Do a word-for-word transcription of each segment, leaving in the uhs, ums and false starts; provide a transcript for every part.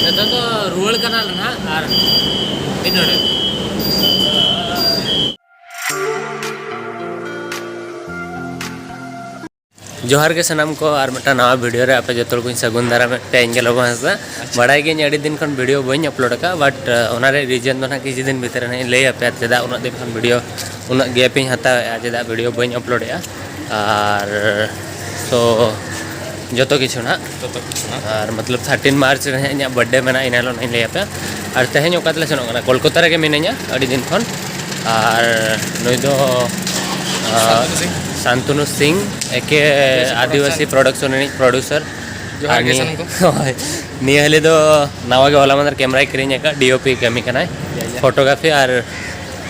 ᱱᱤᱛᱚᱜ ᱫᱚ ᱨᱩᱣᱟᱹᱲ ᱠᱟᱱᱟᱞᱮ ᱱᱟᱦᱟᱜ, ᱟᱨ ᱢᱤᱫ ᱱᱚᱰᱮ᱾ ᱡᱚᱦᱟᱨ ᱜᱮ ᱥᱟᱱᱟᱢ ᱠᱚ, ᱟᱨ ᱢᱤᱫᱴᱟᱝ ᱱᱟᱣᱟ ᱵᱷᱤᱰᱤᱭᱳ ᱨᱮ ᱟᱯᱮ ᱡᱚᱛᱚ ᱦᱚᱲ ᱠᱚᱧ ᱥᱟᱹᱜᱩᱱ ᱫᱟᱨᱟᱢᱮᱫ ᱯᱮᱭᱟ᱾ ᱤᱧ ᱜᱮ ᱞᱚᱵᱚ ᱦᱟᱸᱥᱫᱟ᱾ ᱟᱪᱪᱷᱟ᱾ ᱵᱟᱲᱟᱭ ᱜᱤᱭᱟᱹᱧ ᱟᱹᱰᱤ ᱫᱤᱱ ᱠᱷᱚᱱ ᱵᱷᱤᱰᱤᱭᱳ ᱵᱟᱹᱧ ᱟᱯᱞᱳᱰ ᱟᱠᱟᱫᱼᱟ, but, ᱚᱱᱟ ᱨᱮᱭᱟᱜ ᱨᱤᱡᱮᱱ ᱫᱚ ᱱᱟᱦᱟᱜ ᱠᱤᱪᱷᱩ ᱫᱤᱱ ᱵᱷᱤᱛᱤᱨ ᱨᱮ ᱱᱟᱦᱟᱜ ᱤᱧ ᱞᱟᱹᱭ ᱟᱯᱮᱭᱟ, ᱪᱮᱫᱟᱜ ᱩᱱᱟᱹᱜ ᱫᱤᱱ ᱠᱷᱚᱱ ᱵᱷᱤᱰᱤᱭᱳ, ᱩᱱᱟᱹᱜ ᱜᱮᱯ ᱤᱧ ᱦᱟᱛᱟᱣᱮᱫᱼᱟ, ᱪᱮᱫᱟᱜ ᱵᱷᱤᱰᱤᱭᱳ ᱵᱟᱹᱧ ᱟᱯᱞᱳᱰᱮᱫᱼᱟ᱾ ᱟᱨ so ᱡᱚᱛᱚ ᱠᱤᱪᱷᱩ ᱱᱟᱦᱟᱜ, ᱡᱚᱛᱚ ᱠᱤᱪᱷᱩ ᱱᱟᱦᱟᱜ᱾ ᱟᱨ ᱢᱚᱛᱞᱚᱵ thirteen March ᱨᱮ ᱱᱟᱦᱟᱜ ᱤᱧᱟᱹᱜ ᱵᱟᱨᱛᱷᱰᱮ ᱢᱮᱱᱟᱜᱼᱟ, ᱤᱱᱟᱹ ᱦᱤᱞᱳᱜ ᱱᱟᱦᱟᱜ ᱤᱧ ᱞᱟᱹᱭ ᱟᱯᱮᱭᱟ᱾ ᱟᱨ ᱛᱮᱦᱮᱧ ᱚᱠᱟ ᱛᱮᱞᱮ ᱥᱮᱱᱚᱜ ᱠᱟᱱᱟ? ᱠᱳᱞᱠᱟᱛᱟ ᱨᱮᱜᱮ ᱢᱤᱱᱟᱹᱧᱟ ᱟᱹᱰᱤ ᱫᱤᱱ ᱠᱷᱚᱱ᱾ ᱟᱨ ᱱᱩᱭ ᱫᱚ, ᱟᱸ, ᱥᱟᱱᱛᱚᱱᱩ ᱥᱤᱝ᱾ ᱥᱟᱱᱛᱚᱱᱩ ᱥᱤᱝ, ᱮᱠᱮ ᱟᱹᱫᱤᱵᱟᱹᱥᱤ ᱟᱹᱫᱤᱵᱟᱹᱥᱤ ᱯᱨᱚᱰᱟᱠᱥᱚᱱ ᱨᱤᱱᱤᱡ ᱯᱨᱚᱰᱩᱥᱟᱨ᱾ ᱡᱚᱦᱟᱨ ᱟᱨ ᱜᱮ ᱱᱤᱭᱟᱹ, ᱥᱟᱱᱟᱢ ᱠᱚ᱾ ᱦᱳᱭ, ᱱᱤᱭᱟᱹ ᱦᱤᱞᱳᱜ ᱫᱚ ᱱᱟᱣᱟ ᱜᱮ ᱦᱚᱞᱟ ᱢᱟᱫᱷᱮᱨ ᱠᱮᱢᱨᱟᱭ ᱠᱤᱨᱤᱧ ᱟᱠᱟᱫ, ᱰᱤ ᱳ ᱯᱤ ᱠᱟᱹᱢᱤ ᱠᱟᱱᱟᱭ, ᱭᱟ, ᱭᱟ᱾ ᱯᱷᱳᱴᱳᱜᱨᱟᱯᱷᱤ ᱟᱨ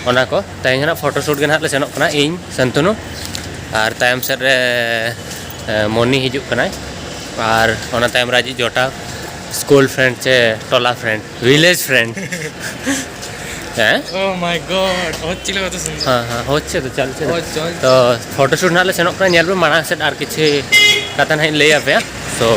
ᱚᱱᱟ ᱠᱚ᱾ ᱛᱮᱦᱮᱧ ᱦᱟᱸᱜ ᱯᱷᱳᱴᱳ ᱥᱩᱴ ᱜᱮ ᱱᱟᱦᱟᱜ ᱞᱮ ᱥᱮᱱᱚᱜ ᱠᱟᱱᱟ, ᱤᱧ, ᱥᱟᱱᱛᱚᱱᱩ, ᱟᱨ ᱛᱟᱭᱚᱢ ᱥᱮᱫ ᱨᱮ, ᱮ, ᱢᱚᱱᱤ ᱦᱤᱡᱩᱜ ᱠᱟᱱᱟᱭ, ᱟᱨ ᱚᱱᱟ ᱛᱟᱭᱚᱢ ᱨᱮ ᱟᱡᱤᱡ ᱡᱚᱴᱟᱣ, ᱥᱠᱩᱞ ᱯᱷᱨᱮᱱᱰ ᱪᱮ ᱴᱚᱞᱟ ᱯᱷᱨᱮᱱᱰ, ᱵᱷᱤᱞᱮᱡᱽ ᱯᱷᱨᱮᱱᱰ᱾ ᱦᱮᱸ? Oh my God, ᱦᱚᱪᱪᱷᱤᱞ ᱠᱚᱛᱚ ᱥᱩᱱᱫᱚᱨ᱾ ᱦᱮᱸ, ᱦᱮᱸ, ᱦᱚᱪᱪᱷᱮ ᱛᱚ, ᱪᱟᱞᱪᱷᱮ ᱛᱚ᱾ ᱦᱳᱭ, ᱪᱚᱞ᱾ ᱛᱚ, ᱯᱷᱳᱴᱳ ᱥᱩᱴ ᱱᱟᱦᱟᱜ ᱞᱮ ᱥᱮᱱᱚᱜ ᱠᱟᱱᱟ, ᱧᱮᱞ ᱯᱮ ᱢᱟᱲᱟᱝ ᱥᱮᱫ ᱟᱨ ᱠᱤᱪᱷᱩ ᱠᱟᱛᱷᱟ ᱱᱟᱦᱟᱜ ᱤᱧ ᱞᱟᱹᱭ ᱟᱯᱮᱭᱟ᱾ So,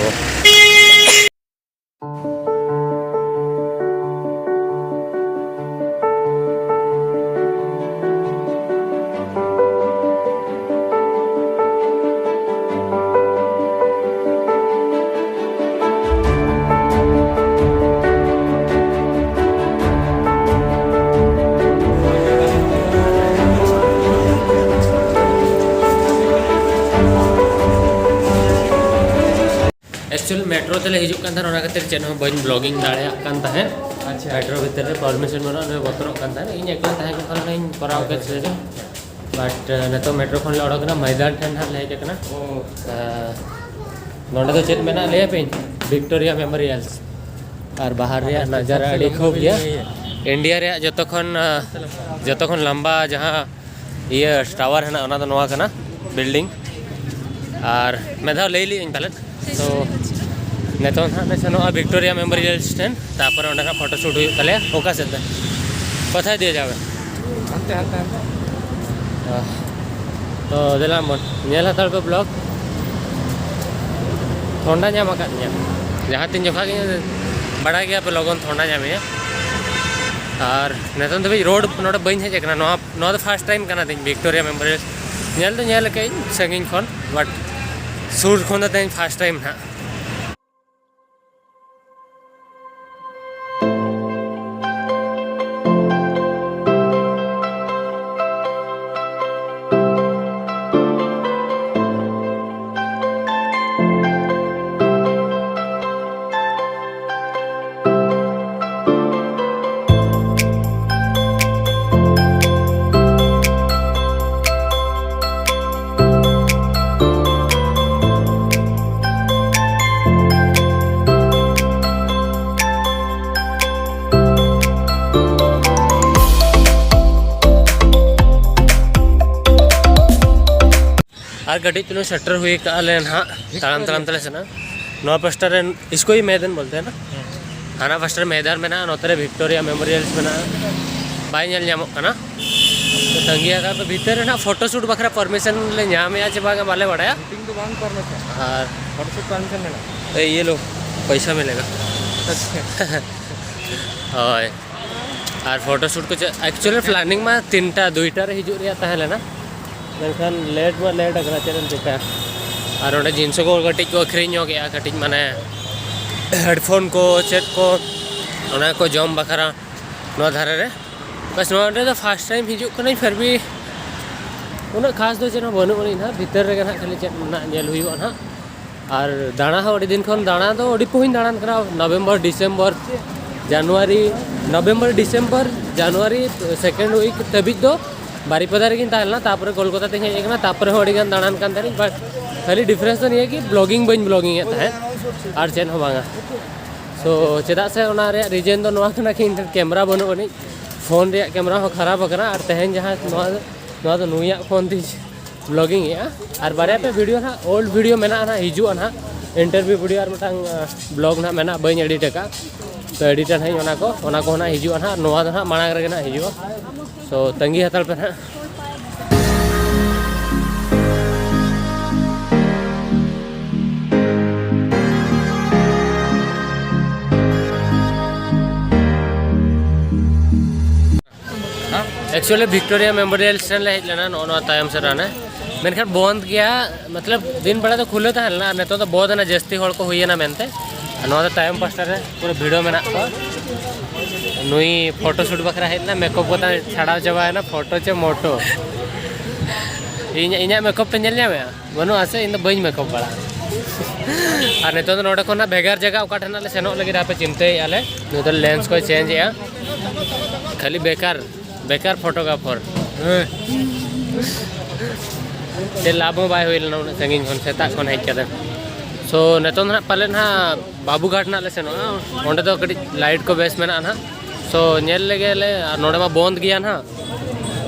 actual ᱢᱮᱴᱨᱳ ᱛᱮᱞᱮ ᱦᱤᱡᱩᱜ ᱠᱟᱱ ᱛᱟᱦᱮᱸᱱ, ᱚᱱᱟ ᱠᱷᱟᱹᱛᱤᱨ ᱪᱮᱫ ᱦᱚᱸ ᱵᱟᱹᱧ ᱵᱞᱚᱜᱤᱝ ᱫᱟᱲᱮᱭᱟᱜ ᱠᱟᱱ ᱛᱟᱦᱮᱸᱫ᱾ ᱟᱪᱪᱷᱟ᱾ ᱢᱮᱴᱨᱳ ᱵᱷᱤᱛᱤᱨ ᱨᱮ ᱯᱟᱨᱢᱤᱥᱚᱱ ᱵᱟᱹᱱᱩᱜᱼᱟ, ᱱᱩᱭ ᱵᱚᱛᱚᱨᱚᱜ ᱠᱟᱱ ᱛᱟᱦᱮᱸᱫ᱾ ᱤᱧ ᱮᱠᱞᱟ ᱛᱟᱦᱮᱸ ᱠᱚᱜ ᱠᱷᱟᱱ ᱤᱧ ᱠᱚᱨᱟᱣ ᱠᱮᱫ ᱥᱮ᱾ But, ᱱᱤᱛᱚᱜ ᱢᱮᱴᱨᱳ ᱠᱷᱚᱱ ᱞᱮ ᱚᱰᱚᱠ ᱮᱱᱟ, ᱢᱚᱭᱫᱟᱱ ᱴᱷᱮᱱ ᱦᱟᱸᱜ ᱞᱮ ᱦᱮᱡ ᱟᱠᱟᱱᱟ᱾ ᱚ᱾ ᱱᱚᱰᱮ ᱫᱚ ᱪᱮᱫ ᱢᱮᱱᱟᱜᱼᱟ ᱞᱟᱹᱭ ᱟᱯᱮᱭᱟᱹᱧ? ᱵᱷᱤᱠᱴᱳᱨᱤᱭᱟ ᱢᱮᱢᱳᱨᱤᱭᱟᱞᱥ᱾ ᱟᱨ ᱵᱟᱦᱟᱨ ᱨᱮᱭᱟᱜ ᱱᱟᱡᱟᱨᱟ ᱟᱹᱰᱤ ᱠᱷᱩᱵ ᱜᱮᱭᱟ᱾ ᱤᱱᱰᱤᱭᱟ ᱨᱮᱭᱟᱜ ᱡᱚᱛᱚ ᱠᱷᱚᱱ, ᱡᱚᱛᱚ ᱠᱷᱚᱱ ᱞᱟᱢᱵᱟ ᱡᱟᱦᱟᱸ ᱤᱭᱟᱹ ᱴᱟᱣᱟᱨ ᱦᱮᱱᱟᱜ, ᱚᱱᱟ ᱫᱚ ᱱᱚᱣᱟ ᱠᱟᱱᱟ, ᱵᱤᱞᱰᱤᱝ᱾ ᱟᱨ ᱢᱤᱫ ᱫᱷᱟᱣ ᱞᱟᱹᱭ ᱞᱮᱜ ᱟᱹᱧ ᱯᱟᱞᱮᱫ᱾ ᱛᱚ, ᱱᱤᱛᱚᱝ ᱱᱟᱦᱟᱜ ᱞᱮ ᱥᱮᱱᱚᱜᱼᱟ ᱵᱷᱤᱠᱴᱳᱨᱤᱭᱟ ᱢᱮᱢᱳᱨᱤᱭᱟᱞ ᱴᱷᱮᱱ, ᱛᱟᱨᱯᱚᱨᱮ ᱚᱸᱰᱮ ᱱᱟᱜ ᱯᱷᱳᱴᱳ ᱥᱩᱴ ᱦᱩᱭᱩᱜ ᱛᱟᱞᱮᱭᱟ᱾ ᱚᱠᱟ ᱥᱮᱫ ᱛᱮ? ᱠᱚᱛᱷᱟᱭ ᱫᱤᱭᱮ ᱡᱟᱣᱮ? ᱦᱟᱱᱛᱮ, ᱦᱟᱱᱛᱮ, ᱦᱟᱱᱛᱮ᱾ ᱛᱚ, ᱫᱮᱞᱟ ᱵᱚᱱ ᱧᱮᱞ ᱦᱟᱛᱟᱲ ᱯᱮ ᱵᱞᱚᱜ᱾ ᱴᱷᱚᱱᱰᱟ ᱧᱟᱢ ᱟᱠᱟᱫ ᱞᱤᱧᱟ᱾ ᱡᱟᱦᱟᱸ ᱛᱤᱱ ᱡᱚᱠᱷᱟ ᱜᱮ ᱵᱟᱲᱟᱭ ᱜᱮᱭᱟ ᱯᱮ, ᱞᱚᱜᱚᱱ ᱛᱷᱚᱱᱰᱟ ᱧᱟᱢᱮᱭᱟ᱾ ᱟᱨ ᱱᱤᱛᱚᱝ ᱫᱷᱟᱹᱵᱤᱡ ᱨᱳᱰ ᱱᱚᱰᱮ ᱵᱟᱹᱧ ᱦᱮᱡ ᱟᱠᱟᱱᱟ᱾ ᱱᱚᱣᱟ ᱱᱚᱣᱟ ᱫᱚ ᱯᱷᱟᱥᱴ ᱴᱟᱭᱤᱢ ᱠᱟᱱᱟ ᱛᱤᱧ ᱵᱷᱤᱠᱴᱳᱨᱤᱭᱟ ᱢᱮᱢᱳᱨᱤᱭᱟᱞ᱾ ᱧᱮᱞ ᱫᱚ ᱧᱮᱞ ᱟᱠᱟᱫᱟᱹᱧ ᱥᱟᱺᱜᱤᱧ ᱠᱷᱚᱱ, ᱵᱟᱴ ᱥᱩᱨ ᱠᱷᱚᱱ ᱫᱚ ᱛᱮᱦᱮᱧ ᱯᱷᱟᱥᱴ ᱴᱟᱭᱤᱢ ᱱᱟᱦᱟᱜ᱾ ᱟᱨ ᱠᱟᱹᱴᱤᱡ ᱪᱩᱞᱩᱝ ᱥᱮᱴᱮᱨ ᱦᱩᱭ ᱠᱟᱜᱼᱟ ᱞᱮ ᱱᱟᱦᱟᱜ, ᱛᱟᱲᱟᱢ ᱛᱟᱲᱟᱢ ᱛᱮᱞᱮ ᱥᱮᱱᱟ᱾ ᱱᱚᱣᱟ ᱯᱟᱥᱴᱟ ᱨᱮ ᱤᱥᱠᱳ ᱦᱤ ᱢᱚᱭᱫᱟᱱ ᱵᱚᱞᱛᱮ ᱦᱮᱸ ᱱᱟ, ᱦᱟᱱᱟ ᱯᱟᱥᱴᱟ ᱨᱮ ᱢᱚᱭᱫᱟᱱ ᱢᱮᱱᱟᱜᱼᱟ, ᱱᱚᱛᱮ ᱨᱮ ᱵᱷᱤᱠᱴᱳᱨᱤᱭᱟ ᱢᱮᱢᱳᱨᱤᱭᱟᱞᱥ ᱢᱮᱱᱟᱜᱼᱟ᱾ ᱵᱟᱭ ᱧᱮᱞ ᱧᱟᱢᱚᱜ ᱠᱟᱱᱟ᱾ ᱛᱟᱺᱜᱤ ᱟᱠᱟᱫ ᱠᱚ ᱵᱷᱤᱛᱟᱹᱨ ᱨᱮ ᱱᱟᱦᱟᱜ ᱯᱷᱳᱴᱳ ᱥᱩᱴ ᱵᱟᱠᱷᱨᱟ ᱯᱟᱨᱢᱤᱥᱚᱱ ᱞᱮ ᱧᱟᱢᱮᱜᱼᱟ ᱪᱮ ᱵᱟᱝᱟ ᱵᱟᱞᱮ ᱵᱟᱲᱟᱭᱟ᱾ ᱥᱩᱴᱤᱝ ᱫᱚ ᱵᱟᱝ ᱯᱟᱨᱢᱤᱥᱚᱱ᱾ ᱟᱨ ᱯᱷᱳᱴᱳ ᱥᱩᱴ ᱯᱟᱨᱢᱤᱥᱚᱱ ᱢᱮᱱᱟᱜᱼᱟ᱾ ᱮᱭ ᱤᱭᱮ ᱞᱳ, ᱯᱚᱭᱥᱟ ᱢᱤᱞᱮᱜᱟ᱾ ᱟᱪᱪᱷᱟ᱾ ᱦᱳᱭ᱾ ᱟᱨ ᱯᱷᱳᱴᱳ ᱥᱩᱴ ᱠᱚ ᱪᱮᱫ, ᱮᱠᱪᱩᱭᱮᱞᱤ ᱯᱞᱟᱱᱤᱝ ᱢᱟ ᱛᱤᱱᱴᱟ ᱫᱩᱭᱴᱟ ᱨᱮ ᱦᱤᱡᱩᱜ ᱨᱮᱭᱟᱜ ᱛᱟᱦᱮᱸ ᱞᱮᱱᱟ, ᱢᱮᱱᱠᱷᱟᱱ ᱞᱮᱴ ᱢᱟ ᱞᱮᱴ ᱟᱠᱟᱱᱟ, ᱪᱮᱫ ᱮᱢ ᱪᱤᱠᱟᱹᱭᱟ᱾ ᱟᱨ ᱚᱸᱰᱮ ᱡᱤᱱᱤᱥ ᱠᱚ ᱠᱟᱹᱴᱤᱡ ᱠᱚ ᱟᱹᱠᱷᱨᱤᱧ ᱧᱚᱜ ᱮᱜᱼᱟ, ᱠᱟᱹᱴᱤᱡ ᱢᱟᱱᱮ ᱦᱮᱰᱯᱷᱳᱱ ᱠᱚ ᱪᱮᱫ ᱠᱚ, ᱚᱱᱟ ᱠᱚ ᱡᱚᱢ ᱵᱟᱠᱷᱨᱟ ᱱᱚᱣᱟ ᱫᱷᱟᱨᱮ ᱨᱮ᱾ ᱵᱟᱥ ᱱᱚᱣᱟ ᱨᱮᱫᱚ ᱯᱷᱟᱥᱴ ᱴᱟᱭᱤᱢ ᱦᱤᱡᱩᱜ ᱠᱟᱹᱱᱟᱹᱧ, ᱯᱷᱤᱨ ᱵᱷᱤ ᱩᱱᱟᱹᱜ ᱠᱷᱟᱥ ᱫᱚ ᱪᱮᱫ ᱦᱚᱸ ᱵᱟᱹᱱᱩᱜ ᱟᱹᱱᱤᱡ ᱱᱟᱦᱟᱜ᱾ ᱵᱷᱤᱛᱟᱹᱨ ᱨᱮᱜᱮ ᱱᱟᱦᱟᱜ ᱠᱷᱟᱹᱞᱤ ᱪᱮᱫ ᱢᱮᱱᱟᱜ ᱧᱮᱞ ᱦᱩᱭᱩᱜᱼᱟ ᱱᱟᱦᱟᱜ᱾ ᱟᱨ ᱫᱟᱬᱟ ᱦᱚᱸ ᱟᱹᱰᱤ ᱫᱤᱱ ᱠᱷᱚᱱ ᱫᱟᱬᱟ ᱫᱚ ᱟᱹᱰᱤ ᱯᱚᱦᱤᱧ ᱫᱟᱬᱟᱱ ᱠᱟᱱᱟ, ᱱᱚᱵᱷᱮᱢᱵᱚᱨ, ᱰᱤᱥᱮᱢᱵᱚᱨ, ᱡᱟᱱᱩᱣᱟᱨᱤ, ᱱᱚᱵᱷᱮᱢᱵᱚᱨ, ᱰᱤᱥᱮᱢᱵᱚᱨ, ᱡᱟᱱᱩᱣᱟᱨᱤ ᱥᱮᱠᱮᱱᱰ ᱩᱭᱤᱠ ᱫᱷᱟᱹᱵᱤᱡ ᱫᱚ ᱵᱟᱨᱤᱯᱟᱫᱟ ᱨᱮᱜᱤᱧ ᱛᱟᱦᱮᱸ ᱞᱮᱱᱟ, ᱛᱟᱨᱯᱚᱨᱮ ᱠᱳᱞᱠᱟᱛᱟ ᱛᱮᱧ ᱦᱮᱡ ᱟᱠᱟᱱᱟ, ᱛᱟᱨᱯᱚᱨᱮ ᱦᱚᱸ ᱟᱹᱰᱤ ᱜᱟᱱ ᱫᱟᱬᱟᱱ ᱠᱟᱱ ᱛᱟᱦᱮᱱᱤᱧ, ᱵᱟᱴ ᱠᱷᱟᱹᱞᱤ ᱰᱤᱯᱷᱟᱨᱮᱱᱥ ᱫᱚ ᱱᱤᱭᱟᱹ ᱜᱮ ᱵᱞᱚᱜᱤᱝ ᱵᱟᱹᱧ ᱵᱞᱚᱜᱤᱝ ᱮᱫ ᱛᱟᱦᱮᱸᱫ, ᱟᱨ ᱪᱮᱫ ᱦᱚᱸ ᱵᱟᱝᱟ᱾ ᱥᱳ ᱪᱮᱫᱟᱜ ᱥᱮ ᱚᱱᱟ ᱨᱮᱭᱟᱜ ᱨᱤᱡᱮᱱ ᱫᱚ ᱱᱚᱣᱟ ᱠᱟᱱᱟ ᱠᱤ ᱤᱧ ᱴᱷᱮᱱ ᱠᱮᱢᱨᱟ ᱵᱟᱹᱱᱩᱜ ᱟᱹᱱᱤᱡ, ᱯᱷᱳᱱ ᱨᱮᱭᱟᱜ ᱠᱮᱢᱨᱟ ᱦᱚᱸ ᱠᱷᱟᱨᱟᱯ ᱟᱠᱟᱱᱟ, ᱟᱨ ᱛᱮᱦᱮᱧ ᱡᱟᱦᱟᱸ ᱱᱚᱣᱟ ᱱᱚᱣᱟ ᱫᱚ ᱱᱩᱭᱟᱜ ᱯᱷᱳᱱ ᱛᱮᱧ ᱵᱞᱚᱜᱤᱝ ᱮᱫᱼᱟ᱾ ᱟᱨ ᱵᱟᱨᱭᱟ ᱯᱮ ᱵᱷᱤᱰᱤᱭᱳ ᱱᱟᱦᱟᱜ, ᱳᱞᱰ ᱵᱷᱤᱰᱤᱭᱳ ᱢᱮᱱᱟᱜᱼᱟ ᱱᱟᱦᱟᱜ, ᱦᱤᱡᱩᱜᱼᱟ ᱱᱟᱦᱟᱜ, ᱤᱱᱴᱟᱨᱵᱷᱤᱭᱩ ᱵᱷᱤᱰᱤᱭᱳ ᱟᱨ ᱢᱤᱫᱴᱟᱝ ᱵᱞᱚᱜ ᱱᱟᱦᱟᱜ ᱢᱮᱱᱟᱜᱼᱟ, ᱵᱟᱹᱧ ᱮᱰᱤᱴ ᱟᱠᱟᱫ, ᱛᱚ ᱮᱰᱤᱴᱟ ᱱᱟᱦᱟᱜ ᱤᱧ ᱚᱱᱟ ᱠᱚ, ᱚᱱᱟ ᱠᱚ ᱱᱟᱦᱟᱜ ᱦᱤᱡᱩᱜᱼᱟ ᱱᱟᱦᱟᱜ, ᱱᱚᱣᱟ ᱫᱚ ᱱᱟᱦᱟᱜ ᱢᱟᱲᱟᱝ ᱨᱮᱜᱮ ᱱᱟᱦᱟᱜ ᱦᱤᱡᱩᱜᱼᱟ᱾ ᱥᱳ ᱛᱟᱺᱜᱤ ᱦᱟᱛᱟᱲ ᱯᱮ ᱱᱟᱦᱟᱜ᱾ ᱮᱠᱪᱩᱭᱮᱞᱤ ᱵᱷᱤᱠᱴᱳᱨᱤᱭᱟ ᱢᱮᱢᱳᱨᱤᱭᱟᱞ ᱴᱷᱮᱱ ᱞᱮ ᱦᱮᱡ ᱞᱮᱱᱟ, ᱱᱚᱜᱼᱚ ᱱᱚᱣᱟ ᱛᱟᱭᱚᱢ ᱥᱮᱫ ᱨᱮ ᱦᱟᱱᱮ, ᱢᱮᱱᱠᱷᱟᱱ ᱵᱚᱱᱫ ᱜᱮᱭᱟ᱾ ᱢᱚᱛᱞᱚᱵ ᱫᱤᱱ ᱵᱮᱲᱟ ᱫᱚ ᱠᱷᱩᱞᱟᱹᱣ ᱛᱟᱦᱮᱸ ᱞᱮᱱᱟ, ᱟᱨ ᱱᱤᱛᱚᱜ ᱫᱚ ᱵᱚᱱᱫ ᱮᱱᱟ, ᱡᱟᱹᱥᱛᱤ ᱦᱚᱲ ᱠᱚ ᱦᱩᱭᱮᱱᱟ ᱢᱮᱱᱛᱮ᱾ ᱟᱨ ᱱᱚᱣᱟ ᱫᱚ ᱛᱟᱭᱚᱢ ᱯᱟᱥᱴᱟ ᱨᱮ ᱯᱩᱨᱟᱹ ᱵᱷᱤᱲ ᱢᱮᱱᱟᱜ ᱠᱚᱣᱟ᱾ ᱱᱩᱭ ᱯᱷᱳᱴᱳ ᱥᱩᱴ ᱵᱟᱠᱷᱨᱟ ᱦᱮᱡ ᱞᱮᱱᱟ, ᱢᱮᱠᱟᱯ ᱠᱚ ᱛᱟᱭ ᱪᱷᱟᱲᱟᱣ ᱪᱟᱵᱟᱭᱮᱱᱟ, ᱯᱷᱳᱴᱳ ᱪᱮ ᱢᱳᱴᱳ᱾ ᱤᱧ, ᱤᱧᱟᱹᱜ ᱢᱮᱠᱟᱯ ᱯᱮ ᱧᱮᱞ ᱧᱟᱢᱮᱜᱼᱟ? ᱵᱟᱹᱱᱩᱜᱼᱟ ᱥᱮ, ᱤᱧ ᱫᱚ ᱵᱟᱹᱧ ᱢᱮᱠᱟᱯ ᱵᱟᱲᱟᱜᱼᱟ᱾ ᱟᱨ ᱱᱤᱛᱚᱜ ᱫᱚ ᱱᱚᱰᱮ ᱠᱷᱚᱱ ᱦᱟᱸᱜ ᱵᱷᱮᱜᱟᱨ ᱡᱟᱭᱜᱟ ᱚᱠᱟ ᱴᱷᱮᱱ ᱦᱟᱸᱜ ᱞᱮ ᱥᱮᱱᱚᱜ ᱞᱟᱹᱜᱤᱫ ᱦᱟᱯᱮ ᱪᱤᱱᱛᱟᱹᱭᱮᱫᱼᱟ ᱞᱮ᱾ ᱱᱩᱭ ᱫᱚ ᱞᱮᱱᱥ ᱠᱚᱭ ᱪᱮᱧᱡᱽ ᱮᱫᱼᱟ, ᱠᱷᱟᱹᱞᱤ ᱵᱮᱠᱟᱨ, ᱵᱮᱠᱟᱨ ᱯᱷᱳᱴᱳᱜᱨᱟᱯᱷᱟᱨ᱾ ᱪᱮᱫ ᱞᱟᱵᱷ ᱦᱚᱸ ᱵᱟᱭ ᱦᱩᱭ ᱞᱮᱱᱟ ᱩᱱᱟᱹᱜ ᱥᱟᱺᱜᱤᱧ ᱠᱷᱚᱱ, ᱥᱮᱛᱟᱜ ᱠᱷᱚᱱ ᱦᱮᱡ ᱠᱟᱛᱮ᱾ ᱥᱳ ᱱᱤᱛᱚᱝ ᱫᱚ ᱦᱟᱸᱜ ᱯᱟᱞᱮᱱ ᱦᱟᱸᱜ ᱵᱟᱵᱩᱜᱷᱟᱴ ᱱᱟᱜ ᱞᱮ ᱥᱮᱱᱚᱜᱼᱟ᱾ ᱚᱸᱰᱮ ᱫᱚ ᱠᱟᱹᱴᱤᱡ ᱞᱟᱭᱤᱴ ᱠᱚ ᱵᱮᱥ ᱢᱮᱱᱟᱜᱼᱟ ᱱᱟᱦᱟᱜ᱾ ᱥᱳ ᱧᱮᱞ ᱞᱮᱜᱮ ᱞᱮ, ᱟᱨ ᱱᱚᱰᱮ ᱢᱟ ᱵᱚᱱᱫ ᱜᱮᱭᱟ ᱱᱟᱦᱟᱜ᱾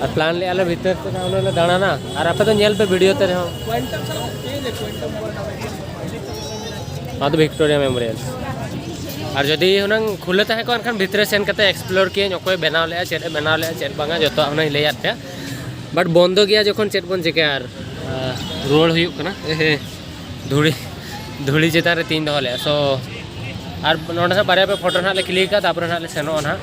ᱟᱨ ᱯᱞᱟᱱ ᱞᱮᱜᱼᱟ ᱞᱮ ᱵᱷᱤᱛᱟᱹᱨ ᱛᱮ ᱱᱟᱦᱟᱜ ᱦᱩᱱᱟᱹᱝ ᱞᱮ ᱫᱟᱬᱟᱱᱟ, ᱟᱨ ᱟᱯᱮ ᱫᱚ ᱧᱮᱞ ᱯᱮ ᱵᱷᱤᱰᱤᱭᱳ ᱛᱮ ᱨᱮᱦᱚᱸ᱾ ᱱᱚᱣᱟ ᱫᱚ ᱵᱷᱤᱠᱴᱳᱨᱤᱭᱟ ᱢᱮᱢᱳᱨᱤᱭᱟᱞ᱾ ᱟᱨ ᱡᱩᱫᱤ ᱦᱩᱱᱟᱹᱝ ᱠᱷᱩᱞᱟᱹ ᱛᱟᱦᱮᱸ ᱠᱚᱜᱼᱟ, ᱮᱱᱠᱷᱟᱱ ᱵᱷᱤᱛᱨᱤ ᱥᱮᱱ ᱠᱟᱛᱮ ᱮᱠᱥᱯᱞᱳᱨ ᱠᱤᱭᱟᱹᱧ, ᱚᱠᱚᱭ ᱵᱮᱱᱟᱣ ᱞᱮᱜᱼᱟ, ᱪᱮᱫ ᱮ ᱵᱮᱱᱟᱣ ᱞᱮᱜᱼᱟ, ᱪᱮᱫ ᱵᱟᱝᱟ, ᱡᱚᱛᱚᱣᱟᱜ ᱦᱩᱱᱟᱹᱝ ᱞᱟᱹᱭᱟᱫ ᱯᱮᱭᱟ᱾ ᱵᱟᱴ ᱵᱚᱱᱫᱚ ᱜᱮᱭᱟ ᱡᱚᱠᱷᱚᱱ, ᱪᱮᱫ ᱵᱚᱱ ᱪᱤᱠᱟᱹᱭᱟ? ᱟᱨ ᱟᱸ, ᱨᱩᱣᱟᱹᱲ ᱦᱩᱭᱩᱜ ᱠᱟᱱᱟ᱾ ᱮᱦᱮ, ᱫᱷᱩᱲᱤ, ᱫᱷᱩᱲᱤ ᱪᱮᱛᱟᱱ ᱨᱮ ᱛᱤᱧ ᱫᱚᱦᱚ ᱞᱮᱜᱼᱟ᱾ ᱥᱳ ᱟᱨ ᱱᱚᱰᱮ ᱱᱟᱜ ᱵᱟᱨᱭᱟ ᱯᱮ ᱯᱷᱳᱴᱳ ᱱᱟᱜ ᱞᱮ ᱠᱞᱤᱠᱟ, ᱛᱟᱨᱯᱚᱨᱮ ᱱᱟᱜ ᱞᱮ ᱥᱮᱱᱚᱜᱼᱟ ᱱᱟᱜ᱾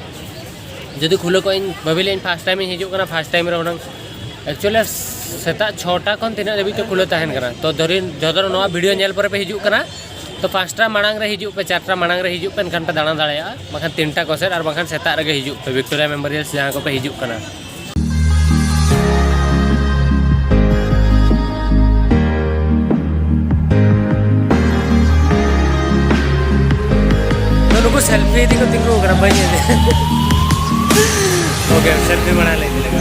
ᱡᱩᱫᱤ ᱠᱷᱩᱞᱟᱹ ᱠᱚᱜ ᱤᱧ ᱵᱷᱟᱹᱵᱤ ᱞᱮᱜ ᱤᱧ ᱯᱷᱟᱥᱴ ᱴᱟᱭᱤᱢ ᱤᱧ ᱦᱤᱡᱩᱜ ᱠᱟᱱᱟ, ᱯᱷᱟᱥᱴ ᱴᱟᱭᱤᱢ ᱨᱮ ᱦᱩᱱᱟᱹᱝ᱾ ᱮᱠᱪᱩᱭᱮᱞᱤ ᱥᱮᱛᱟᱜ ᱪᱷᱚᱴᱟ ᱠᱷᱚᱱ ᱛᱤᱱᱟᱹᱜ ᱫᱷᱟᱹᱵᱤᱡ ᱛᱮ ᱠᱷᱩᱞᱟᱹᱣ ᱛᱟᱦᱮᱱ ᱠᱟᱱᱟ? ᱛᱚ ᱫᱷᱚᱨᱤᱱ ᱡᱚᱛᱚ ᱱᱚᱣᱟ ᱵᱷᱤᱰᱤᱭᱳ ᱧᱮᱞ ᱯᱚᱨᱮ ᱯᱮ ᱦᱤᱡᱩᱜ ᱠᱟᱱᱟ, ᱛᱚ ᱯᱟᱸᱪᱴᱟ ᱢᱟᱲᱟᱝ ᱨᱮ ᱦᱤᱡᱩᱜ ᱯᱮ, ᱪᱟᱨᱴᱟ ᱢᱟᱲᱟᱝ ᱨᱮ ᱦᱤᱡᱩᱜ ᱯᱮ, ᱮᱱᱠᱷᱟᱱ ᱯᱮ ᱫᱟᱬᱟ ᱫᱟᱲᱮᱭᱟᱜᱼᱟ᱾ ᱵᱟᱠᱷᱟᱱ ᱛᱤᱱᱴᱟ ᱠᱚ ᱥᱮᱫ, ᱟᱨ ᱵᱟᱝᱠᱷᱟᱱ ᱥᱮᱛᱟᱜ ᱨᱮᱜᱮ ᱦᱤᱡᱩᱜ ᱯᱮ, ᱵᱷᱤᱠᱴᱳᱨᱤᱭᱟ ᱢᱮᱢᱳᱨᱤᱭᱟᱞ ᱡᱟᱦᱟᱸ ᱠᱚᱯᱮ ᱦᱤᱡᱩᱜ ᱠᱟᱱᱟ᱾ ᱛᱚ ᱱᱩᱠᱩ ᱥᱮᱞᱯᱷᱤ ᱤᱫᱤ ᱠᱚ ᱛᱤᱸᱜᱩ ᱟᱠᱟᱱᱟ, ᱵᱟᱹᱧ ᱤᱫᱤ᱾ ᱳᱠᱮ, ᱥᱮᱞᱯᱷᱤ ᱢᱟᱲᱟᱝ ᱞᱮ ᱤᱫᱤ ᱞᱮᱠᱟ᱾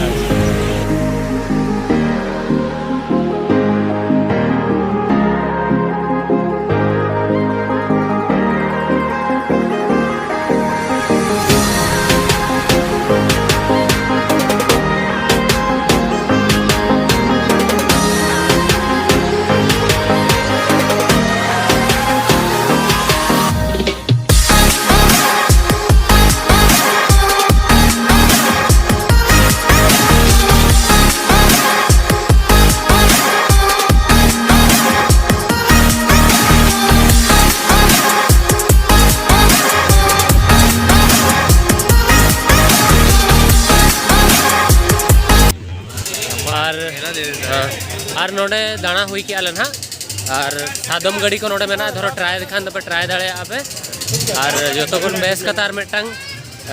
ᱟᱨ ᱱᱚᱰᱮ ᱫᱟᱬᱟ ᱦᱩᱭ ᱠᱮᱜᱼᱟ ᱞᱮ ᱱᱟᱦᱟᱜ᱾ ᱟᱨ ᱥᱟᱫᱚᱢ ᱜᱟᱹᱰᱤ ᱠᱚ ᱱᱚᱰᱮ ᱢᱮᱱᱟᱜᱼᱟ, ᱫᱷᱚᱨᱚ ᱴᱨᱟᱭ ᱠᱷᱟᱱ ᱫᱚᱯᱮ ᱴᱨᱟᱭ ᱫᱟᱲᱮᱭᱟᱜᱼᱟ ᱯᱮ᱾ ᱟᱨ ᱡᱚᱛᱚ ᱠᱷᱚᱱ ᱵᱮᱥ ᱠᱟᱛᱷᱟ ᱟᱨ ᱢᱤᱫᱴᱟᱝ,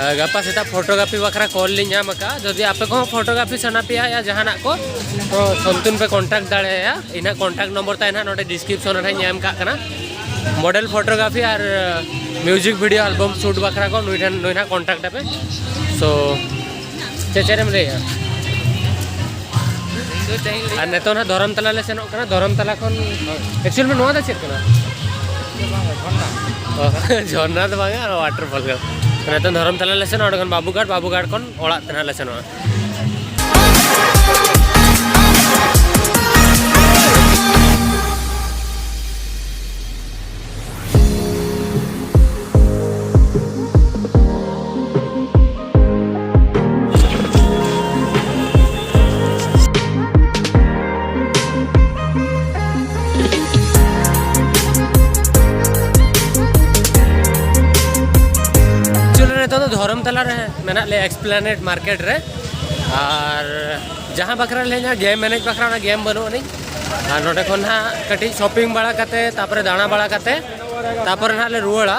ᱟ, ᱜᱟᱯᱟ ᱥᱮᱛᱟᱜ ᱯᱷᱳᱴᱳᱜᱨᱟᱯᱷᱤ ᱵᱟᱠᱷᱨᱟ ᱠᱚᱞ ᱞᱤᱧ ᱧᱟᱢ ᱟᱠᱟᱫᱼᱟ᱾ ᱡᱩᱫᱤ ᱟᱯᱮ ᱠᱚᱦᱚᱸ ᱯᱷᱳᱴᱳᱜᱨᱟᱯᱷᱤ ᱥᱟᱱᱟ ᱯᱮᱭᱟ ᱭᱟ ᱡᱟᱦᱟᱱᱟᱜ ᱠᱚ, ᱛᱚ ᱥᱚᱱᱛᱩᱱ ᱯᱮ ᱠᱚᱱᱴᱟᱠᱴ ᱫᱟᱲᱮᱭᱟᱭᱟ᱾ ᱤᱧᱟᱹᱜ ᱠᱚᱱᱴᱟᱠᱴ ᱱᱚᱢᱵᱚᱨ ᱛᱟᱭ ᱱᱟᱦᱟᱜ ᱱᱚᱰᱮ ᱰᱤᱥᱠᱨᱤᱯᱥᱚᱱ ᱨᱮ ᱱᱟᱦᱟᱜ ᱤᱧ ᱮᱢ ᱠᱟᱜ ᱠᱟᱱᱟ᱾ ᱢᱚᱰᱮᱞ ᱯᱷᱳᱴᱳᱜᱨᱟᱯᱷᱤ ᱟᱨ ᱢᱤᱣᱡᱤᱠ ᱵᱷᱤᱰᱤᱭᱳ ᱟᱞᱵᱟᱢ ᱥᱩᱴ ᱵᱟᱠᱷᱨᱟ ᱠᱚ ᱱᱩᱭ ᱴᱷᱮᱱ, ᱱᱩᱭ ᱱᱟᱦᱟᱜ ᱠᱚᱱᱴᱟᱠᱴ ᱟᱯᱮ᱾ ᱥᱳ ᱪᱮᱫ ᱪᱮᱫ ᱮᱢ ᱞᱟᱹᱭᱮᱜᱼᱟ? ᱤᱧ ᱫᱚ ᱪᱮᱫ ᱤᱧ ᱞᱟᱹᱭᱟ? ᱟᱨ ᱱᱤᱛᱚᱜ ᱱᱟᱦᱟᱜ ᱫᱷᱚᱨᱚᱢᱛᱟᱞᱟ ᱞᱮ ᱥᱮᱱᱚᱜ ᱠᱟᱱᱟ᱾ ᱫᱷᱚᱨᱚᱢᱛᱟᱞᱟ ᱠᱷᱚᱱ, ᱮᱠᱪᱩᱭᱮᱞ ᱱᱚᱣᱟ ᱫᱚ ᱪᱮᱫ ᱠᱟᱱᱟ? ᱚ, ᱡᱷᱚᱨᱱᱟ ᱫᱚ ᱵᱟᱝᱟ, ᱚᱣᱟᱴᱟᱨ ᱯᱷᱚᱞ ᱠᱟᱱᱟ᱾ ᱱᱤᱛᱚᱜ ᱫᱷᱚᱨᱚᱢᱛᱟᱞᱟ ᱞᱮ ᱥᱮᱱᱚᱜᱼᱟ, ᱚᱸᱰᱮ ᱠᱷᱚᱱ ᱵᱟᱵᱩᱜᱷᱟᱴ, ᱵᱟᱵᱩᱜᱷᱟᱴ ᱠᱷᱚᱱ ᱚᱲᱟᱜ ᱛᱮ ᱱᱟᱦᱟᱜ ᱞᱮ ᱥᱮᱱᱚᱜᱼᱟ᱾ ᱪᱚᱞᱚ, ᱱᱤᱛᱚᱜ ᱫᱚ ᱫᱷᱚᱨᱚᱢᱛᱟᱞᱟ ᱨᱮ ᱢᱮᱱᱟᱜ ᱞᱮᱭᱟ, ᱮᱠᱥᱯᱞᱮᱱᱮᱰ ᱢᱟᱨᱠᱮᱴ ᱨᱮ᱾ ᱟᱨ ᱡᱟᱦᱟᱸ ᱵᱟᱠᱷᱨᱟ ᱞᱮ ᱦᱮᱡ ᱞᱮᱱᱟ, ᱜᱮᱢ ᱮᱱᱮᱡ ᱵᱟᱠᱷᱨᱟ, ᱚᱱᱟ ᱜᱮᱢ ᱵᱟᱹᱱᱩᱜ ᱟᱹᱱᱤᱡ᱾ ᱟᱨ ᱱᱚᱰᱮ ᱠᱷᱚᱱ ᱦᱟᱸᱜ ᱠᱟᱹᱴᱤᱡ ᱥᱚᱯᱤᱝ ᱵᱟᱲᱟ ᱠᱟᱛᱮ, ᱛᱟᱨᱯᱚᱨᱮ ᱫᱟᱬᱟ ᱵᱟᱲᱟ ᱠᱟᱛᱮ, ᱛᱟᱨᱯᱚᱨᱮ ᱱᱟᱦᱟᱜ ᱞᱮ ᱨᱩᱣᱟᱹᱲᱟ᱾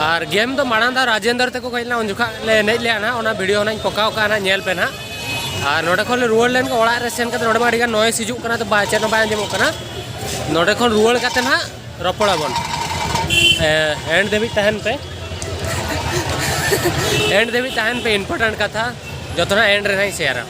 ᱟᱨ ᱜᱮᱢ ᱫᱚ ᱢᱟᱲᱟᱝ ᱫᱷᱟᱣ ᱨᱟᱡᱮᱱᱫᱨ ᱛᱟᱠᱚ ᱠᱚ ᱦᱮᱡ ᱞᱮᱱᱟ, ᱩᱱ ᱡᱚᱠᱷᱟᱜ ᱞᱮ ᱮᱱᱮᱡ ᱞᱮᱜᱼᱟ ᱱᱟᱦᱟᱜ᱾ ᱚᱱᱟ ᱵᱷᱤᱰᱤᱭᱳ ᱦᱚᱸ ᱱᱟᱦᱟᱜ ᱤᱧ ᱯᱚᱠᱟᱣ ᱠᱟᱜᱼᱟ ᱱᱟᱦᱟᱜ, ᱧᱮᱞ ᱯᱮ ᱱᱟᱦᱟᱜ᱾ ᱟᱨ ᱱᱚᱰᱮ ᱠᱷᱚᱱ ᱞᱮ ᱨᱩᱣᱟᱹᱲ ᱞᱮᱱ ᱠᱷᱟᱱ ᱚᱲᱟᱜ ᱨᱮ ᱥᱮᱱ ᱠᱟᱛᱮ, ᱱᱚᱰᱮ ᱢᱟ ᱟᱹᱰᱤ ᱜᱟᱱ ᱱᱚᱭᱮᱥ ᱦᱤᱡᱩᱜ ᱠᱟᱱᱟ, ᱛᱚ ᱵᱟ-, ᱪᱮᱫ ᱦᱚᱸ ᱵᱟᱭ ᱟᱸᱡᱚᱢᱚᱜ ᱠᱟᱱᱟ᱾ ᱱᱚᱰᱮ ᱠᱷᱚᱱ ᱨᱩᱣᱟᱹᱲ ᱠᱟᱛᱮ ᱱᱟᱦᱟᱜ ᱨᱚᱯᱚᱲᱟᱵᱚᱱ᱾ ᱮ, ᱮᱱᱰ ᱫᱷᱟᱹᱵᱤᱡ ᱛᱟᱦᱮᱱ ᱯᱮ᱾ ᱮᱱᱰ ᱫᱷᱟᱹᱵᱤᱡ ᱛᱟᱦᱮᱱ ᱯᱮ, ᱤᱢᱯᱚᱨᱴᱮᱱᱴ ᱠᱟᱛᱷᱟ᱾ ᱡᱚᱛᱚᱱᱟᱜ ᱮᱱᱰ ᱨᱮ ᱱᱟᱦᱟᱜ ᱤᱧ ᱥᱮᱭᱟᱨᱟ᱾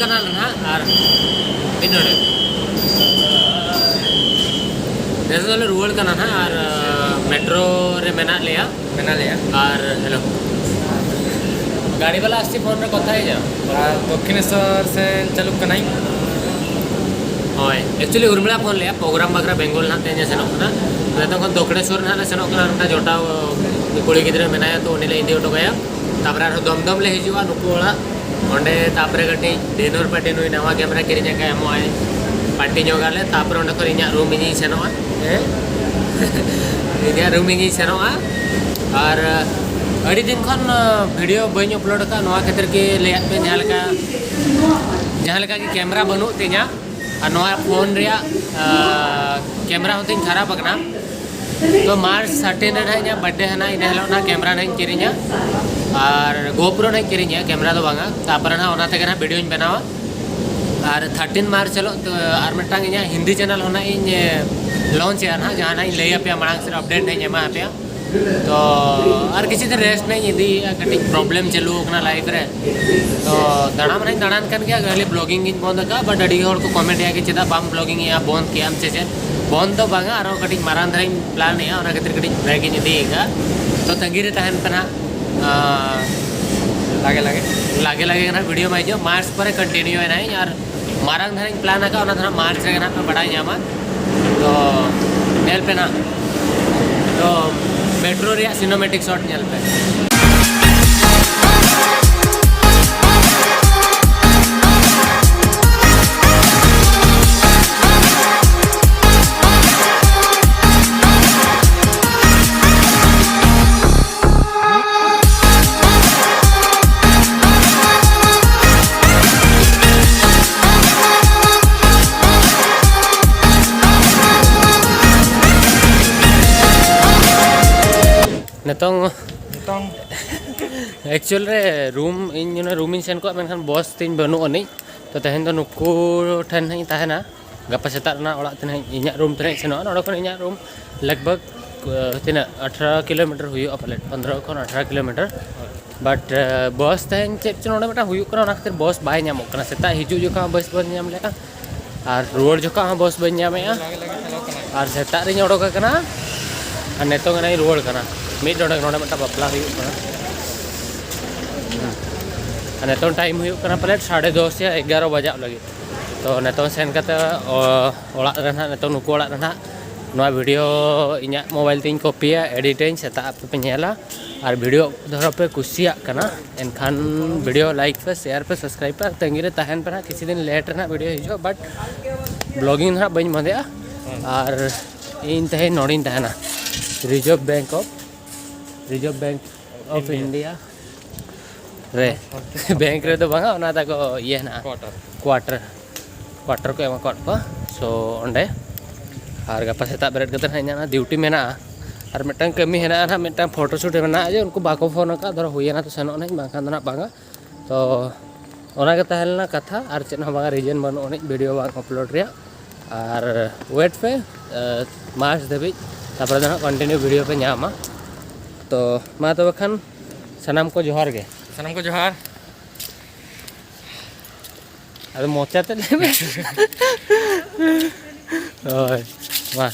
ᱠᱟᱱᱟ ᱱᱟᱦᱟᱜ ᱟᱨ ᱢᱤᱫ ᱱᱚᱰᱮ᱾ ᱱᱮᱥ ᱫᱚᱞᱮ ᱨᱩᱣᱟᱹᱲ ᱠᱟᱱᱟ ᱱᱟᱦᱟᱜ ᱟᱨ ᱢᱮᱴᱨᱳ ᱨᱮ ᱢᱮᱱᱟᱜ ᱞᱮᱭᱟ᱾ ᱢᱮᱱᱟᱜ ᱞᱮᱭᱟ᱾ ᱟᱨ ᱦᱮᱞᱳ, ᱜᱟᱹᱰᱤ ᱵᱟᱞᱟ ᱟᱥᱪᱤ ᱯᱷᱳᱱ ᱨᱮ ᱠᱟᱛᱷᱟ ᱦᱮᱡᱟ᱾ ᱟᱨ ᱫᱚᱠᱠᱷᱤᱱᱮᱥᱣᱚᱨ ᱥᱮᱱ ᱪᱟᱹᱞᱩᱜ ᱠᱟᱹᱱᱟᱹᱧ᱾ ᱦᱳᱭ, actually ᱩᱨᱢᱤᱞᱟ ᱯᱷᱳᱱ ᱞᱮᱭᱟ, ᱯᱨᱳᱜᱨᱟᱢ ᱵᱟᱠᱷᱨᱟ ᱵᱮᱝᱜᱚᱞ ᱱᱟᱦᱟᱜ ᱛᱮᱦᱮᱧ ᱥᱮᱱᱚᱜ ᱠᱟᱱᱟ᱾ ᱱᱤᱛᱚᱜ ᱠᱷᱚᱱ ᱫᱚᱠᱠᱷᱤᱱᱮᱥᱣᱚᱨ ᱱᱟᱦᱟᱜ ᱞᱮ ᱥᱮᱱᱚᱜ ᱠᱟᱱᱟ, ᱢᱤᱫᱴᱟᱝ ᱡᱚᱴᱟᱣ ᱠᱩᱲᱤ ᱜᱤᱫᱽᱨᱟᱹ ᱢᱮᱱᱟᱭᱟ, ᱛᱚ ᱩᱱᱤ ᱞᱮ ᱤᱫᱤ ᱦᱚᱴᱚ ᱠᱟᱭᱟ᱾ ᱛᱟᱯᱚᱨᱮ ᱟᱨᱦᱚᱸ ᱫᱚᱢᱫᱚᱢ ᱞᱮ ᱦᱤᱡᱩᱜᱼᱟ ᱱᱩᱠᱩ ᱚᱲᱟᱜ, ᱚᱸᱰᱮ ᱛᱟᱯᱚᱨᱮ ᱠᱟᱹᱴᱤᱡ ᱰᱤᱱᱚᱨ ᱯᱟᱨᱴᱤ, ᱱᱩᱭ ᱱᱟᱣᱟ ᱠᱮᱢᱮᱨᱟ ᱠᱤᱨᱤᱧ ᱟᱠᱟᱫ, ᱮᱢᱚᱜᱼᱟᱭ, ᱯᱟᱨᱴᱤ ᱧᱚᱜᱟᱞᱮ᱾ ᱛᱟᱯᱚᱨᱮ ᱚᱸᱰᱮ ᱠᱷᱚᱱ ᱤᱧᱟᱹᱜ ᱨᱩᱢ ᱤᱧᱤᱧ ᱥᱮᱱᱚᱜᱼᱟ᱾ ᱦᱮᱸ? ᱤᱧᱟᱹᱜ ᱨᱩᱢ ᱤᱧᱤᱧ ᱥᱮᱱᱚᱜᱼᱟ᱾ ᱟᱨ ᱟᱹᱰᱤ ᱫᱤᱱ ᱠᱷᱚᱱ ᱵᱷᱤᱰᱤᱭᱳ ᱵᱟᱹᱧ ᱟᱯᱞᱳᱰ ᱟᱠᱟᱫ, ᱱᱚᱣᱟ ᱠᱷᱟᱹᱛᱤᱨ ᱜᱮ ᱞᱟᱹᱭᱟᱫ ᱯᱮ, ᱡᱟᱦᱟᱸ ᱞᱮᱠᱟ ᱡᱟᱦᱟᱸ ᱞᱮᱠᱟ ᱜᱮ ᱠᱮᱢᱮᱨᱟ ᱵᱟᱹᱱᱩᱜ ᱛᱤᱧᱟ ᱟᱨ ᱱᱚᱣᱟ ᱯᱷᱳᱱ ᱨᱮᱭᱟᱜ ᱠᱮᱢᱮᱨᱟ ᱦᱚᱸ ᱛᱤᱧ ᱠᱷᱟᱨᱟᱯ ᱟᱠᱟᱱᱟ᱾ ᱛᱚ ᱢᱟᱨᱪ ᱛᱷᱟᱨᱴᱤᱱ ᱨᱮ ᱱᱟᱦᱟᱜ ᱤᱧᱟᱹᱜ ᱵᱟᱨᱛᱷᱰᱮ ᱦᱮᱱᱟᱜᱼᱟ, ᱤᱱᱟᱹ ᱦᱤᱞᱳᱜ ᱱᱟᱦᱟᱜ ᱠᱮᱢᱮᱨᱟ ᱱᱟᱦᱟᱜ ᱤᱧ ᱠᱤᱨᱤᱧᱟ ᱟᱨ ᱜᱳᱯᱨᱳ ᱱᱟᱦᱟᱜ ᱤᱧ ᱠᱤᱨᱤᱧᱟ, ᱠᱮᱢᱮᱨᱟ ᱫᱚ ᱵᱟᱝᱟ᱾ ᱛᱟᱯᱚᱨᱮ ᱱᱟᱦᱟᱜ ᱚᱱᱟ ᱛᱮᱜᱮ ᱱᱟᱦᱟᱜ ᱵᱷᱤᱰᱤᱭᱳᱧ ᱵᱮᱱᱟᱣᱟ᱾ ᱟᱨ ᱛᱷᱟᱨᱴᱤᱱ ᱢᱟᱨᱪ ᱦᱤᱞᱳᱜ ᱛᱚ ᱟᱨ ᱢᱤᱫᱴᱟᱝ ᱤᱧᱟᱹᱜ ᱦᱤᱱᱫᱤ ᱪᱮᱱᱮᱞ ᱦᱚᱸ ᱱᱟᱦᱟᱜ ᱤᱧ ᱞᱚᱧᱪ ᱮᱜᱼᱟ ᱱᱟᱦᱟᱜ, ᱡᱟᱦᱟᱸ ᱱᱟᱦᱟᱜ ᱤᱧ ᱞᱟᱹᱭ ᱟᱯᱮᱭᱟ, ᱢᱟᱲᱟᱝ ᱥᱮᱫ ᱟᱯᱰᱮᱴ ᱱᱟᱦᱟᱜ ᱤᱧ ᱮᱢᱟ ᱟᱯᱮᱭᱟ᱾ ᱛᱚ ᱟᱨ ᱠᱤᱪᱷᱩ ᱫᱤᱱ ᱨᱮᱥᱴ ᱱᱟᱦᱟᱜ ᱤᱧ ᱤᱫᱤᱭᱮᱜᱼᱟ, ᱠᱟᱹᱴᱤᱡ ᱯᱨᱚᱵᱞᱮᱢ ᱪᱟᱹᱞᱩ ᱟᱠᱟᱱᱟ ᱞᱟᱭᱤᱯᱷ ᱨᱮ᱾ ᱛᱚ ᱫᱟᱬᱟ ᱢᱟᱱᱟᱧ ᱫᱟᱬᱟᱱ ᱠᱟᱱ ᱜᱮᱭᱟ, ᱠᱷᱟᱹᱞᱤ ᱵᱞᱚᱜᱤᱝ ᱜᱤᱧ ᱵᱚᱱᱫ ᱟᱠᱟᱫᱼᱟ᱾ ᱵᱟᱴ ᱟᱹᱰᱤ ᱦᱚᱲ ᱠᱚ ᱠᱚᱢᱮᱱᱴ ᱮᱜᱼᱟ ᱠᱤ ᱪᱮᱫᱟᱜ ᱵᱟᱢ ᱵᱞᱚᱜᱤᱝ ᱮᱜᱼᱟ, ᱵᱚᱱᱫ ᱠᱮᱜᱼᱟᱢ ᱥᱮ ᱪᱮᱫ? ᱵᱚᱱᱫ ᱫᱚ ᱵᱟᱝᱟ, ᱟᱨᱦᱚᱸ ᱠᱟᱹᱴᱤᱡ ᱢᱟᱨᱟᱝ ᱫᱷᱟᱨᱟᱧ ᱯᱞᱟᱱ ᱮᱜᱼᱟ, ᱚᱱᱟ ᱠᱷᱟᱹᱛᱤᱨ ᱠᱟᱹᱴᱤᱡ ᱵᱨᱮᱠ ᱤᱧ ᱤᱫᱤᱭᱮᱫᱼᱟ᱾ ᱛᱚ ᱛᱟᱺᱜᱤ ᱨᱮ ᱛᱟᱦᱮᱱ ᱯᱮ ᱱᱟᱦᱟᱜ᱾ ᱟᱨ ᱞᱟᱜᱮ ᱞᱟᱜᱮ᱾ ᱞᱟᱜᱮ ᱞᱟᱜᱮ ᱱᱟᱦᱟᱜ ᱵᱷᱤᱰᱤᱭᱳ ᱢᱟ ᱦᱤᱡᱩᱜ, ᱢᱟᱨᱪ ᱯᱚᱨᱮ ᱠᱚᱱᱴᱤᱱᱤᱭᱩ ᱮᱱᱟᱭᱤᱧ, ᱟᱨ ᱢᱟᱨᱟᱝ ᱫᱷᱟᱨᱟᱧ ᱯᱞᱟᱱ ᱟᱠᱟᱫᱼᱟ, ᱚᱱᱟ ᱫᱚ ᱱᱟᱦᱟᱜ ᱢᱟᱨᱪ ᱨᱮᱜᱮ ᱱᱟᱦᱟᱜ ᱯᱮ ᱵᱟᱲᱟᱭ ᱧᱟᱢᱟ᱾ ᱛᱚ ᱧᱮᱞ ᱯᱮ ᱱᱟᱦᱟᱜ, ᱛᱚ ᱢᱮᱴᱨᱳ ᱨᱮᱭᱟᱜ ᱥᱤᱱᱮᱢᱮᱴᱤᱠ ᱥᱚᱴ ᱧᱮᱞ ᱯᱮ᱾ ᱱᱤᱛᱚᱝ ᱱᱤᱛᱚᱝ ᱮᱠᱪᱩᱭᱮᱞ ᱨᱮ ᱨᱩᱢ, ᱤᱧ ᱚᱱᱟ ᱨᱩᱢ ᱤᱧ ᱥᱮᱱ ᱠᱚᱜᱼᱟ, ᱢᱮᱱᱠᱷᱟᱱ ᱵᱚᱥ ᱛᱤᱧ ᱵᱟᱹᱱᱩᱜ ᱟᱹᱱᱤᱡ᱾ ᱛᱚ ᱛᱮᱦᱮᱧ ᱫᱚ ᱱᱩᱠᱩ ᱴᱷᱮᱱ ᱦᱟᱸᱜ ᱤᱧ ᱛᱟᱦᱮᱱᱟ᱾ ᱜᱟᱯᱟ ᱥᱮᱛᱟᱜ ᱨᱮᱱᱟᱜ ᱚᱲᱟᱜ ᱛᱮ ᱦᱟᱸᱜ, ᱤᱧᱟᱹᱜ ᱨᱩᱢ ᱛᱮ ᱦᱟᱸᱜ ᱤᱧ ᱥᱮᱱᱚᱜᱼᱟ᱾ ᱱᱚᱸᱰᱮ ᱠᱷᱚᱱ ᱤᱧᱟᱹᱜ ᱨᱩᱢ ᱞᱟᱜᱽ ᱵᱷᱟᱜᱽ ᱛᱤᱱᱟᱹᱜ ᱟᱴᱷᱟᱨᱚ ᱠᱤᱞᱳᱢᱤᱴᱟᱨ ᱦᱩᱭᱩᱜᱼᱟ ᱯᱟᱞᱮᱫ, ᱯᱚᱱᱫᱽᱨᱚ ᱠᱷᱚᱱ ᱟᱴᱷᱟᱨᱚ ᱠᱤᱞᱳᱢᱤᱴᱟᱨ᱾ ᱵᱟᱴ ᱵᱟᱥ ᱛᱮᱦᱮᱧ ᱪᱮᱫ ᱪᱚ ᱱᱚᱰᱮ ᱢᱤᱫᱴᱟᱝ ᱦᱩᱭᱩᱜ ᱠᱟᱱᱟ, ᱚᱱᱟ ᱠᱷᱟᱹᱛᱤᱨ ᱵᱟᱥ ᱵᱟᱭ ᱧᱟᱢᱚᱜ ᱠᱟᱱᱟ᱾ ᱥᱮᱛᱟᱜ ᱦᱤᱡᱩᱜ ᱡᱚᱠᱷᱚᱱ ᱵᱟᱥ ᱵᱟᱹᱧ ᱧᱟᱢ ᱞᱮᱫᱼᱟ, ᱟᱨ ᱨᱩᱣᱟᱹᱲ ᱡᱚᱠᱷᱚᱱ ᱦᱚᱸ ᱵᱟᱥ ᱵᱟᱹᱧ ᱧᱟᱢᱮᱫᱼᱟ᱾ ᱟᱨ ᱥᱮᱛᱟᱜ ᱨᱤᱧ ᱚᱰᱚᱠ ᱟᱠᱟᱱᱟ ᱟᱨ ᱱᱤᱛᱚᱝ ᱮᱱᱟᱝ ᱤᱧ ᱨᱩᱣᱟᱹᱲ ᱠᱟᱱᱟ᱾ ᱢᱤᱫ ᱰᱚᱸᱰᱮᱠ ᱱᱚᱰᱮ ᱢᱤᱫᱴᱟᱝ ᱵᱟᱯᱞᱟ ᱦᱩᱭᱩᱜ ᱠᱟᱱᱟ᱾ ᱟᱨ ᱱᱤᱛᱚᱝ ᱴᱟᱭᱤᱢ ᱦᱩᱭᱩᱜ ᱠᱟᱱᱟ ᱯᱟᱞᱮᱫ ᱥᱟᱲᱮ ᱫᱚᱥ ᱭᱟ ᱮᱜᱟᱨᱚ ᱵᱟᱡᱟᱜ ᱞᱟᱹᱜᱤᱫ᱾ ᱛᱚ ᱱᱤᱛᱚᱝ ᱥᱮᱱ ᱠᱟᱛᱮ ᱚ, ᱚᱲᱟᱜ ᱨᱮ ᱱᱟᱦᱟᱜ, ᱱᱤᱛᱚᱝ ᱱᱩᱠᱩ ᱚᱲᱟᱜ ᱨᱮ ᱱᱟᱦᱟᱜ ᱱᱚᱣᱟ ᱵᱷᱤᱰᱤᱭᱳ ᱤᱧᱟᱹᱜ ᱢᱳᱵᱟᱭᱤᱞ ᱛᱤᱧ ᱠᱚᱯᱤᱭᱟ, ᱮᱰᱤᱴᱟᱹᱧ, ᱥᱮᱛᱟᱜ ᱟᱯᱮ ᱯᱮ ᱧᱮᱞᱟ᱾ ᱟᱨ ᱵᱷᱤᱰᱤᱭᱳ ᱫᱷᱚᱨᱚ ᱯᱮ ᱠᱩᱥᱤᱭᱟᱜ ᱠᱟᱱᱟ, ᱮᱱᱠᱷᱟᱱ ᱵᱷᱤᱰᱤᱭᱳ ᱞᱟᱭᱤᱠ ᱯᱮ, ᱥᱮᱭᱟᱨ ᱯᱮ, ᱥᱟᱵᱥᱠᱨᱟᱭᱤᱵᱽ ᱯᱮ᱾ ᱟᱨ ᱛᱟᱺᱜᱤ ᱨᱮ ᱛᱟᱦᱮᱱ ᱯᱮ ᱱᱟᱦᱟᱜ, ᱠᱤᱪᱷᱩ ᱫᱤᱱ ᱞᱮᱴ ᱨᱮ ᱱᱟᱦᱟᱜ ᱵᱷᱤᱰᱤᱭᱳ ᱦᱤᱡᱩᱜᱼᱟ, ᱵᱟᱴ ᱵᱞᱚᱜᱤᱝ ᱱᱟᱦᱟᱜ ᱵᱟᱹᱧ ᱵᱚᱱᱫᱮᱜᱼᱟ᱾ ᱟᱨ ᱤᱧ ᱛᱮᱦᱮᱧ ᱱᱚᱰᱮᱧ ᱛᱟᱦᱮᱱᱟ, reserve bank of, reserve bank of India. India ᱨᱮ᱾ ᱵᱮᱝᱠ ᱨᱮᱫᱚ ᱵᱟᱝᱟ, ᱚᱱᱟ ᱛᱟᱠᱚ ᱤᱭᱟᱹ ᱦᱮᱱᱟᱜᱼᱟ, ᱠᱳᱣᱟᱴᱟᱨ᱾ ᱠᱳᱣᱟᱴᱟᱨ, ᱠᱳᱣᱟᱴᱟᱨ ᱠᱚ ᱮᱢᱟ ᱠᱟᱫ ᱠᱚᱣᱟ᱾ ᱥᱳ ᱚᱸᱰᱮ ᱟᱨ ᱜᱟᱯᱟ ᱥᱮᱛᱟᱜ ᱵᱮᱨᱮᱫ ᱠᱟᱛᱮ ᱦᱟᱸᱜ ᱤᱧᱟᱹᱜ ᱚᱱᱟ ᱰᱤᱭᱩᱴᱤ ᱢᱮᱱᱟᱜᱼᱟ᱾ ᱟᱨ ᱢᱤᱫᱴᱟᱝ ᱠᱟᱹᱢᱤ ᱦᱮᱱᱟᱜᱼᱟ ᱱᱟᱦᱟᱜ, ᱢᱤᱫᱴᱟᱝ ᱯᱷᱳᱴᱳ ᱥᱩᱴ ᱢᱮᱱᱟᱜᱼᱟ, ᱡᱮ ᱩᱱᱠᱩ ᱵᱟᱠᱚ ᱯᱷᱳᱱ ᱟᱠᱟᱫ, ᱫᱷᱚᱨᱚ ᱦᱩᱭᱮᱱᱟ ᱛᱚ ᱥᱮᱱᱚᱜ ᱟᱹᱧ, ᱵᱟᱝᱠᱷᱟᱱ ᱫᱚ ᱱᱟᱦᱟᱜ ᱵᱟᱝᱟ᱾ ᱛᱚ ᱚᱱᱟᱜᱮ ᱛᱟᱦᱮᱸ ᱞᱮᱱᱟ ᱠᱟᱛᱷᱟ, ᱟᱨ ᱪᱮᱫ ᱦᱚᱸ ᱵᱟᱝᱟ, ᱨᱤᱡᱮᱱ ᱵᱟᱹᱱᱩᱜ ᱟᱹᱱᱤᱡ ᱵᱷᱤᱰᱤᱭᱳ ᱵᱟᱝ ᱟᱯᱞᱳᱰ ᱨᱮᱭᱟᱜ᱾ ᱟᱨ ᱳᱭᱮᱴ ᱯᱮ ᱢᱟᱨᱪ ᱫᱷᱟᱹᱵᱤᱡ, ᱛᱟᱨᱯᱚᱨᱮ ᱫᱚ ᱱᱟᱦᱟᱜ ᱠᱚᱱᱴᱤᱱᱤᱭᱩ ᱵᱷᱤᱰᱤᱭᱳ ᱯᱮ ᱧᱟᱢᱟ᱾ ᱛᱚ ᱢᱟ ᱛᱚᱵᱮ ᱠᱷᱟᱱ ᱥᱟᱱᱟᱢ ᱠᱚ ᱡᱚᱦᱟᱨ ᱜᱮ᱾ ᱥᱟᱱᱟᱢ ᱠᱚ ᱡᱚᱦᱟᱨ᱾ ᱟᱫᱚ ᱢᱚᱪᱟ ᱛᱮ ᱞᱟᱹᱭ ᱢᱮ᱾ ᱦᱳᱭ, ᱢᱟ,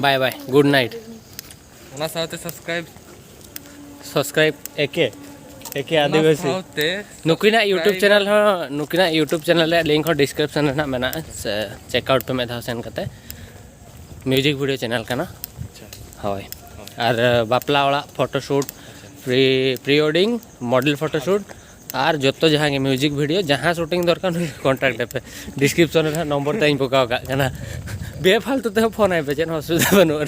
ᱵᱟᱭ ᱵᱟᱭ, ᱜᱩᱰ ᱱᱟᱭᱤᱴ᱾ ᱚᱱᱟ ᱥᱟᱶᱛᱮ ᱥᱟᱵᱥᱠᱨᱟᱭᱤᱵ᱾ ᱥᱟᱵᱥᱠᱨᱟᱭᱤᱵ ᱮᱠᱮ, ᱮᱠᱮ ᱚᱱᱟ ᱟᱹᱫᱤᱵᱟᱹᱥᱤ᱾ ᱥᱟᱶᱛᱮ ᱱᱩᱠᱤᱱᱟᱜ ᱭᱩᱴᱩᱵᱽ ᱥᱟᱵᱥᱠᱨᱟᱭᱤᱵ᱾ ᱪᱮᱱᱮᱞ ᱦᱚᱸ, ᱱᱩᱠᱤᱱᱟᱜ ᱭᱩᱴᱩᱵᱽ ᱪᱮᱱᱮᱞ ᱨᱮᱭᱟᱜ ᱞᱤᱝᱠ ᱦᱚᱸ ᱰᱤᱥᱠᱨᱤᱯᱥᱚᱱ ᱨᱮ ᱱᱟᱜ ᱢᱮᱱᱟᱜᱼᱟ, ᱥᱮ ᱪᱮᱠ ᱟᱣᱩᱴ ᱯᱮ ᱢᱤᱫ ᱫᱷᱟᱣ ᱥᱮᱱ ᱠᱟᱛᱮ᱾ ᱢᱤᱣᱡᱤᱠ ᱵᱷᱤᱰᱤᱭᱳ ᱪᱮᱱᱮᱞ ᱠᱟᱱᱟ᱾ ᱟᱪᱪᱷᱟ᱾ ᱦᱳᱭ᱾ ᱦᱳᱭ᱾ ᱟᱨ, ᱟᱨ ᱵᱟᱯᱞᱟ ᱚᱲᱟᱜ ᱯᱷᱳᱴᱳ ᱥᱩᱴ, ᱟᱪᱪᱷᱟ᱾ ᱯᱨᱤ, ᱯᱨᱤ ᱳᱭᱮᱰᱤᱝ, ᱢᱚᱰᱮᱞ ᱯᱷᱳᱴᱳ ᱥᱩᱴ, ᱟᱨ ᱡᱚᱛᱚ ᱡᱟᱦᱟᱸ ᱜᱮ ᱢᱤᱣᱡᱤᱠ ᱵᱷᱤᱰᱤᱭᱳ, ᱡᱟᱦᱟᱸ ᱥᱩᱴᱤᱝ ᱫᱚᱨᱠᱟᱨ, ᱱᱩᱭ ᱠᱚᱱᱴᱟᱠᱴ ᱟᱯᱮ᱾ ᱰᱤᱥᱠᱨᱤᱯᱥᱚᱱ ᱨᱮ ᱱᱟᱦᱟᱜ ᱱᱚᱢᱵᱚᱨ ᱛᱟᱹᱧ ᱵᱚᱠᱟᱣ ᱠᱟᱜ ᱠᱟᱱᱟ᱾ ᱵᱮᱯᱷᱟᱞᱛᱩ ᱛᱮᱦᱚᱸ ᱯᱷᱳᱱ ᱟᱭ ᱯᱮ, ᱪᱮᱫ ᱦᱚᱸ ᱚᱥᱩᱵᱤᱫᱷᱟ ᱵᱟᱹᱱᱩᱜᱼᱟ᱾